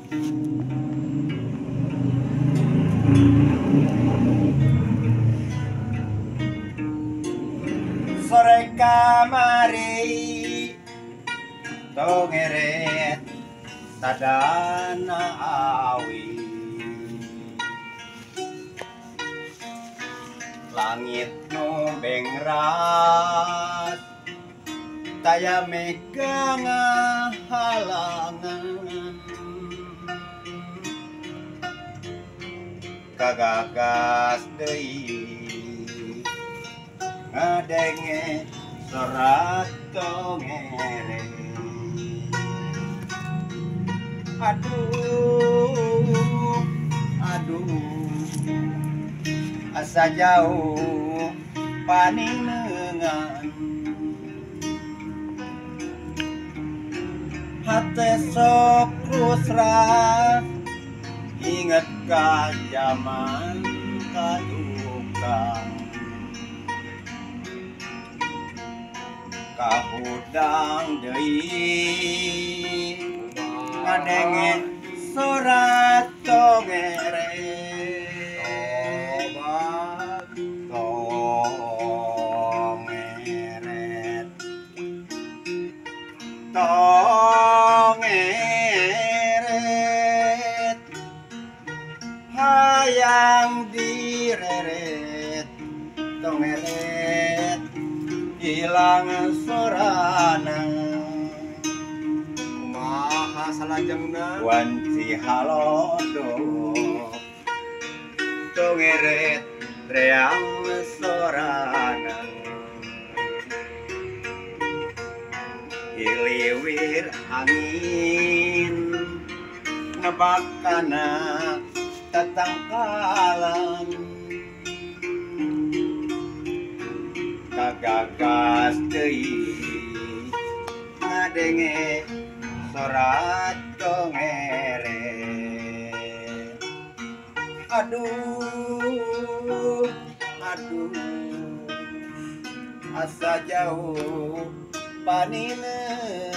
Sore kamari tongeret sadana awi langit nu bengrat taya mega ngahalangan kagagas deui ngadenge sorat tongere. Aduh, aduh, asa jauh paninengan hate sok rusrah inget ka jaman katukang kahudang deui ngadenge surat tongere tongeret tongeret hayang direret tongeret hilang sorana kumaha salajengna wanci halodo tongeret reang sorana hiliwir angin nebakana tatangkalan kagagas deui ngadenge sorat tongeret. Aduh, aduh, asa jauh paninengan.